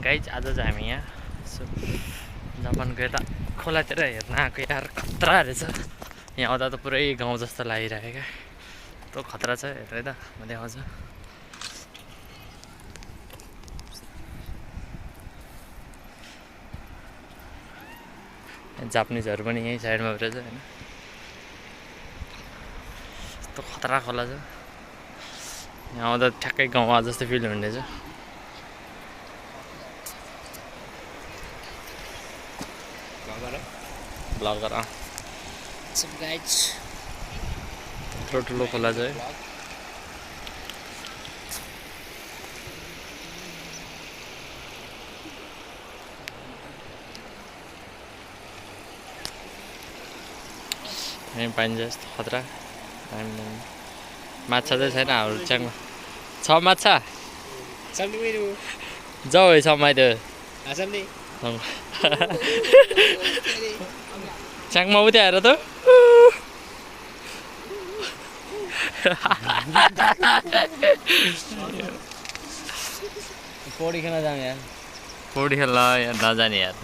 Guys आज चाहिँ हामी यहाँ जापानको यता खोलातिर हेर्न आएको यार खतरा रहेछ। यहाँ आउँदा त पुरै गाउँ जस्तो लागिरहेको क्या, यस्तो खतरा छ हेर है त। म देखाउँछु। जापानिजहरू पनि यहीँ साइडमा रहेछ होइन, यस्तो खतरा खोला छ। यहाँ आउँदा ठ्याक्कै गाउँ जस्तो फिल हुँदैछ। ब्लगर ठुलो ठुलो खोला छ है। यहीँ पाइन्छ यस्तो खतरा। माछा चाहिँ छैन हाम्रो च्याङमा। छ माछा जाऊ है समय त च्याङमा उतै आएर त पौडी खेल्न जाऊँ यार। पौडी खेल्न यहाँ नजाने यार।